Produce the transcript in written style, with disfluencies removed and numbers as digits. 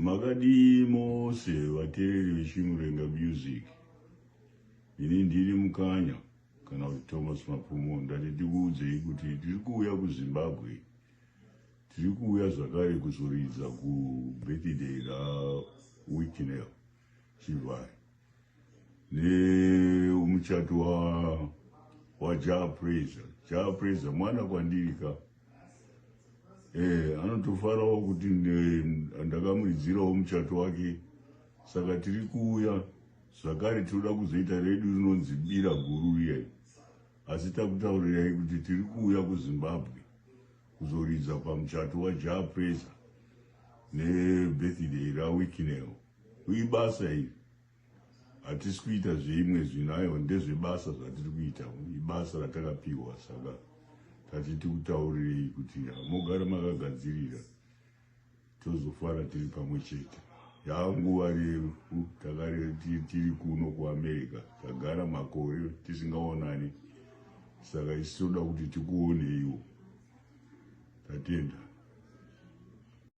Makadii mose vateereri veChimurenga Music. Ini ndini Mukanya kana kuti Thomas Mapfumo ndati ndikuudzei kuti tiri kuuya kuZimbabwe. Tiri kuuya zvakare kuzoridza kubirthday raWicknell Chivayo nemuchato wa waJah Prayzah. Jah Prayzah mwana kwandiri ka. Eh, anotofarawo kuti ndakamuridzirawo muchato wake saka tiri kuuya zvakare tinoda kuzoita redu rinonzi bira guru riya asi takutaurirai kuti tiri kuuya kuzimbabwe kuzoridza pamuchato waJah Prayzah nebirthday raWicknell. Ibasa iri hatisi kuita zveimwe zvinhu aiwa ndezvebasa zvatiri kuita ibasa ratakapiwa saka tati tikutaurirei kuti mogara makagadzirira tozofara tiri pamwe chete yanguva refu takare tiri kuno kuamerica tagara makore tisingaonani saka isu toda kuti tikuoneiwo tatenda.